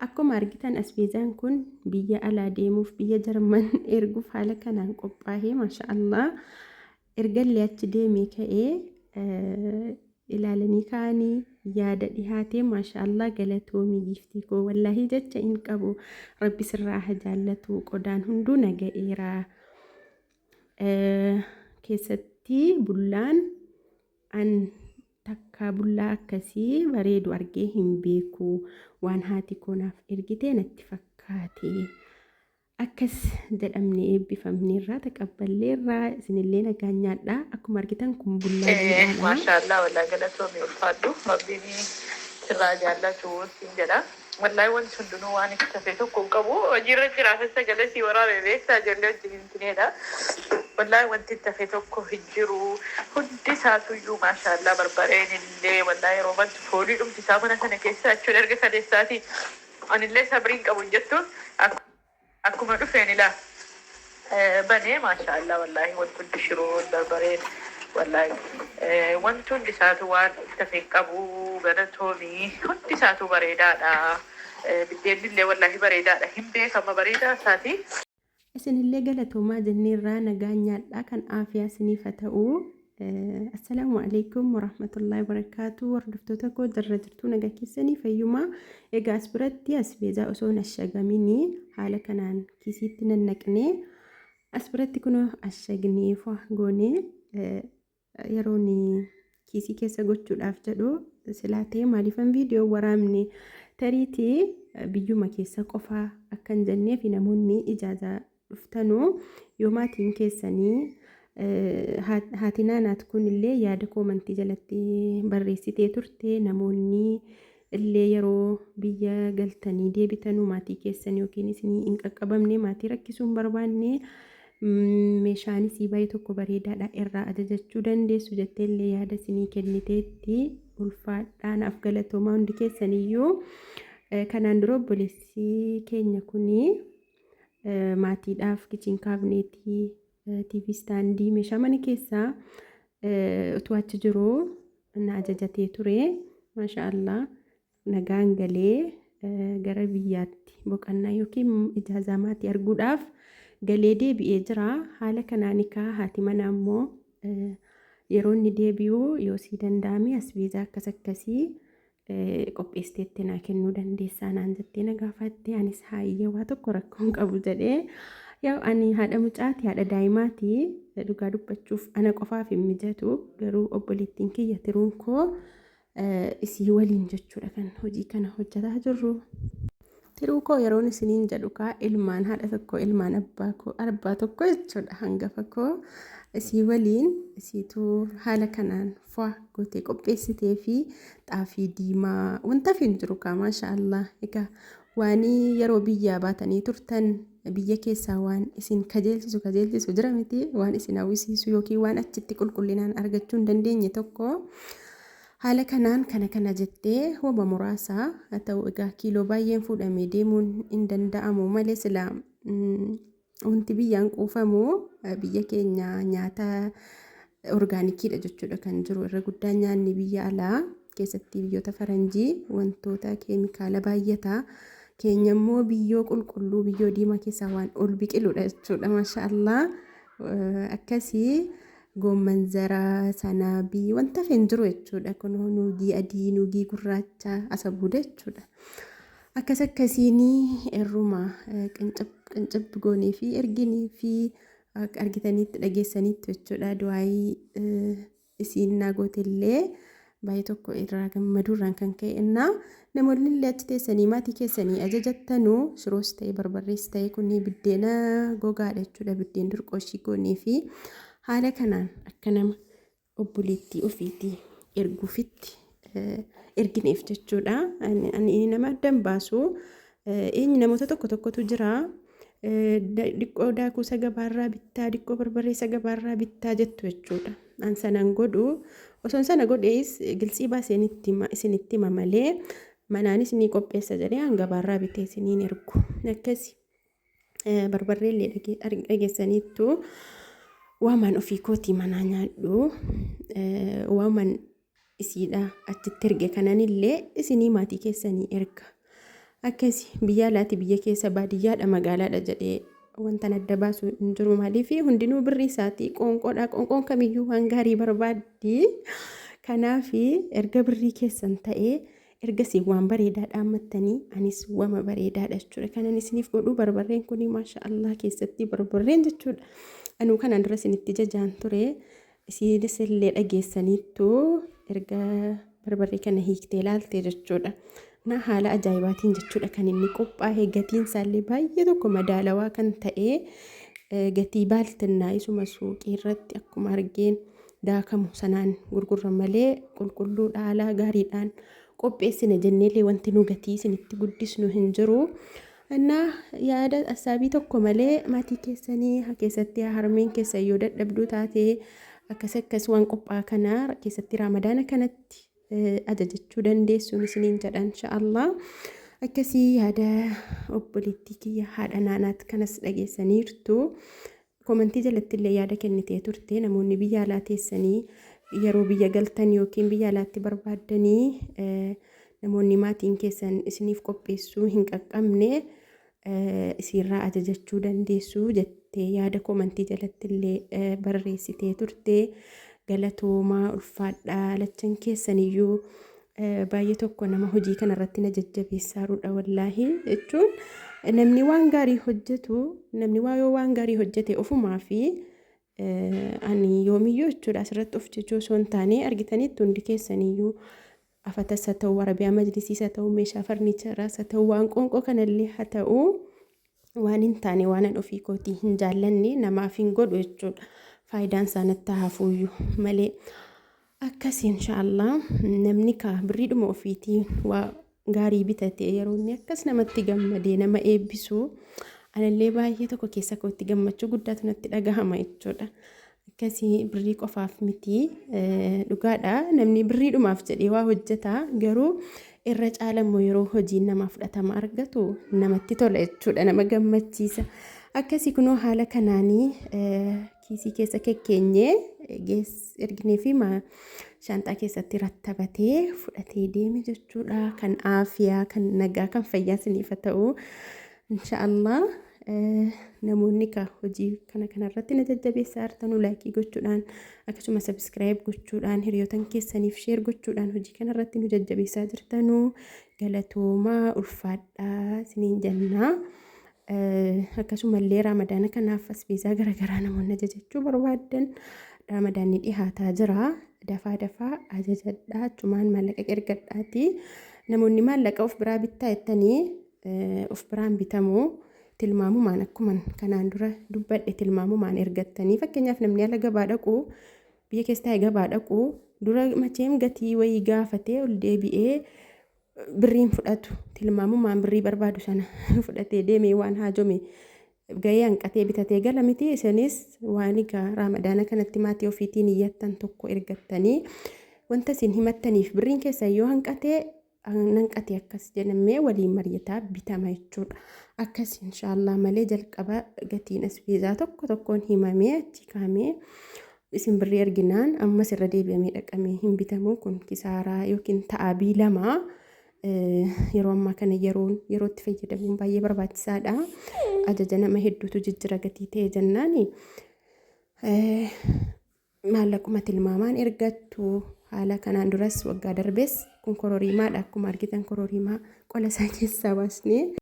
Akkuma argitan asbeezaan kun biyya alaa deemuuf biyya Jarman erguuf haala kanaan qophaa'ee, maasha Allah. Ergallee achi deemee ka'ee ilaalanii ka'anii yaada dhihaatee, maasha Allah, galatoomii giiftii koo, wallaahii jecha hin qabu, rabbi sirraa haa jaallatu, qodaan hunduu na ga'eera. Keessatti bullaan an takkaa bullaa akkasii bareedu argee hin beeku, waan haati koo naaf ergite natti fakkaate. Akkas jedhamne eebbifamneerraa taqabballeerraa, isinillee nagaan nyaadhaa. Akkuma argitan kun bullaa jiidhaadha. Maashaallah, wallaahi galatoomi, ulfaadhu, rabbiin sirraa jaallatu siin jedha. Wallaahi wanti hundinuu waan itti hafe tokko hin qabu. Hojiirra jiraafis sagalee sii waraabee beektaa, ijoollee wajjin hin tineedha. Wallaahi wanti itti hafe tokko hin jiru. Hundi isaatuyyuu maashaallah, barbareen illee wallaahi yeroo bantu foolii dhumti isaa mana kana keessa jechuun erga kaleessaati. Anillee sabriin qabu hin jettu, akkuma dhufeen ilaa banee, maashaallah, wallaahi wanti hundi, shiroon, barbareen, wallaahi wanti hundi isaatu waan itti hafe hin qabu. Galatoomii, hundi isaatu bareedaadha. Biddeenni illee wallaahi bareedaadha, hin beekama bareedaa isaati. Isinillee galatoomaa jenneerraa, nagaan nyaadhaa, kan aafiyaa isiniif haa ta'u. Assalaamu alaikum warahmatullahi wabarakaatu. Hordoftoota koo, jirra jirtuu? Nagaa keessanii? Fayyumaa? Egaa as biratti asbeezaa osoo hin ashagaminii haala kanaan kiisiitti nannaqnee, as biratti kunoo ashagnee faa goonee yeroon kiisii keessa gochuudhaaf jedhu silaa ta'e, maaliifan viidiyoo waraabne? Tariitii biyyuma keessa qofaa akka hin jennee fi namoonni ijaazaa dhuftanuu yoo maatiin keessanii, haati naanaat kun illee yaada koomantii jalatti barreessitee turte, namoonni illee yeroo biyya galtanii deebitanuu maatii keessan yookiin isinii hin qaqqabamne, maatii rakkisuu hin barbaanne, meeshaanis baay'ee tokko bareedaadha, irraa ajajachuu dandeessu jettee illee yaada isinii kenniteetti. Ulfaadhaa, naaf galatoomaa hundi keessaniyyuu. Kanaan dura obboleessi keenya kunii maatiidhaaf kitchen cabinetii, TV standii, meeshaa mana keessaa utuu achi jiru na ajajatee ture. Maasha Allah, nagaan galee gara biyyaatti boqannaa yookiin ijaazaa maatii arguudhaaf galee deebi'ee jira. Haala kanaan egaa haati manaa immoo yeroo inni deebi'u yoo sii danda'ame asbeezaa akkas akkasii qopheessiteetti naa kennuu dandeessaa naan jettee na gaafatte. Anis haayyee, waa tokko rakkoo hin qabu jedhee. Yaa, ani haadha mucaati, haadha daa'imaati, dhugaa dubbachuuf ana qofaaf hin mijatu, garuu obboleettiin kiyya tiruun koo isii waliin jechuudha kan hojii kana hojjetaa jirru. Tiruu koo yeroon isiniin jedhu kaa ilmaan haadha tokko, ilmaan abbaa koo, abbaa tokko jechuudha, hangafa koo isii waliin isiitu haala kanaan fo'a gootee qopheessitee fi xaafii diimaa wanta hin jiru kaa, maasha Allah. Egaa waan yeroo biyyaa baatanii turtan biyya keessaa waan isin kajeelchisu kajeelchisu jira miti, waan isin hawwisiisu yookiin waan achitti qulqullinaan argachuu hin dandeenye tokko haala kanaan kana kana jettee wama muraasa haa ta'u. Egaa kiiloo baay'een fuudhamee deemuun hin danda'amu malee sila wanti biyyaan quufamu biyya keenya nyaata orgaanikiidha jechuudha kan jiru. Irra guddaan nyaanni biyya alaa, keessatti biyyoota faranjii, wantoota keemikaala baay'ata. Keenya immoo biyyoo qulqulluu, biyyoo diimaa keessaa waan ol biqiludha jechuudha, maasha Allah. Akkasii goomman zaraa sanaabii wanta hafe hin jiru jechuudha. Kun nuugii adii, nuugii gurraacha, asabuuda jechuudha. Akkas akkasiinii irruma qincib qincib goonee fi erginii fi argitaniitti dhageessaniitti jechuudha. Du'aayii isiin naa gootellee baay'ee tokko irraa gammaduurraan kan ka'e innaa namoonni illee achi teessanii maatii keessanii ajajattanuu shiroos ta'e barbarrees ta'e, kuni biddeena gogaadha jechuudha, biddeen durqooshii goonee fi haala kanaan akka nama obboleettii ofiitii erguufitti ergineef jechuudha. Ani nama addan baasu eenyu, namoota tokko tokkotu jira. Diqqoo daakuu isa gabaarraa bittaa, diqqoo barbarree isa gabaarraa bittaa jettu jechuudha. An sanan godhu, osoon sana godhees giltsii baaseen isinitti hima malee manaanis ni qopheessa jedhee an gabaarraa bitee isiniin ergu. Akkasi barbarree illee dhageessaniittu, waamaan ofii kootii manaa nyaadhu, waamaan isiidha achitti erge kananillee isinii maatii keessanii erga. Akkasi biyya alaati biyya keessa baadiyyaadha magaalaadha jedhee wantan adda baasu hin jiru. Maaliif hundinuu birrii isaatii qoonqoodha. Qoonqoon kamiyyuu waan gaarii barbaaddi. Kanaaf erga birrii keessan ta'ee ergasii waan bareedaa dhaammattanii anis wama bareedaadha jechuudha. Kanan isiniif godhu barbarreen kun maasha Allah keessatti barbarreen jechuudha. Anuu kanaan dura isinitti jajaan ture. Isiinis illee dhageessaniittu erga barbarree kana hiiktee ilaalte jechuudha. Na haala ajaa'ibaatiin jechuudha kan inni qophaa'e gatiin isaallee baay'ee tokko madaalawaa kan ta'e gatii baaltinnaa isuma suuqii irratti akkuma argeen daakamu sanaan gurgurra malee qulqulluu haala gaariidhaan qopheessina jenneellee wanti nu gatii isinitti guddisnu hin jiru. Innaa yaada assaabii tokko malee maatii keessanii keessatti harmeen keessan yoo dadhabduu taate akkas akkas waan qophaa'aa kana keessatti raamadaana kanatti ajajachuu dandeessuun isiniin jedha inshaallah. Akkasii yaada obboleettii kiyya haadha naanaat kanas dhageessaniirtu. Komantii jalatti illee yaada kennitee turte namoonni biyya alaa teessanii yeroo biyya galtan yookiin biyya alaatti barbaaddanii namoonni maatiin keessan isiniif qopheessuu hin qaqqabne isiirraa ajajachuu dandeessu jettee yaada komantii jalatti illee barreessitee turte. Galatoomaa ulfaadhaa lachan keessaniyyuu baay'ee tokko nama hojii kanarratti na jajjabeessaarudha wallaahi jechuun namni waan gaarii hojjetu namni waa yoo waan gaarii hojjete ofumaa fi ani yoomiyyuu jechuudha asirratti of jechuu osoo hin taane argitanitti hundi keessaniyyuu afatas haa ta'u arabiyaa majlisiis haa ta'u meeshaa farniicharaas haa ta'u waan qoonqoo kanallee haa ta'u waan hin taane waan an ofii kootii hin jaallanne namaaf hin godhu jechuudha. Faayidaan isaa natti hafuuyyuu malee. Akkasii inshaallah namni kaa birriidhuma ofiitiin waa gaarii bitate yeroo inni akkas namatti gammadee nama eebbisu anallee baay'ee tokko keessa kootti gammachuu guddaatu natti dhagahama jechuudha. Akkasii birrii qofaaf miti dhugaadha namni birriidhumaaf jedhee waa hojjeta garuu irra caala immoo yeroo hojiin namaa fudhatama argatu namatti tola jechuudha nama gammachiisa. Akkasii kunoo haala kanaanii kiisii keessa kekkeenyee erginee fi shaanxaa keessatti rattabatee fudhatee deeme jechuudha. Kan aafiyaa, kan nagaa, kan fayyaa isiniif haa ta'u. Inshaallah namoonni ka hojii kana kanarratti na jajjabeessaa jirtanu laayikii gochuudhaan akkasuma sabiskiraayib gochuudhaan hiriyootan keessaniif sheer gochuudhaan hojii kanarratti nu jajjabeessaa jirtanu galatoomaa ulfaadhaa isiniin jennaa. Akkasumallee raamadaana kanaaf asbeezaa garaagaraa namoonni ajajachuu barbaaddan raamadaanni dhihaataa jira. Dafaa dafaa ajajadhaa achumaan maallaqa ergadhaati. Namoonni maallaqa of biraa bittaa jettanii of biraan bitamu tilmaamumaan akkuman kanaan dura dubbadhe tilmaamumaan ergattanii fakkeenyaaf namni ala gabaa dhaqu biyya keessa taa'ee gabaa dhaqu dura macheem gatii wayii gaafatee ol deebi'ee birriin fudhatu tilmaamumaan birrii barbaadu sana fudhatee deemee waan haajome gahee hanqatee bitatee gala miti isinis waan egaa raamadaana kanatti maatii ofiitiin iyyattan tokko ergattanii wanta isin himattaniif birriin keessan yoo hanqatee hanqate akkas jedhamee waliin mari'ataa bitama jechuudha. Akkas inshaallah malee jalqaba gatiin asbeezaa tokko tokkoon himamee achi kaamee isin birrii erginaan ammas irra deebi'amee dhaqamee hin bitamu kun kisaaraa yookiin ta'abii lama yeroo ammaa kana yeroon yerootti fayyadamuun baay'ee barbaachisaadha. Ajaja nama hedduutu jijjira gatii ta'e jennaani maallaquma tilmaamaan ergattu haala kanaan duras waggaa darbes kun kororiimaadha akkuma argitan kororiimaa qola isaa keessaa baasnee.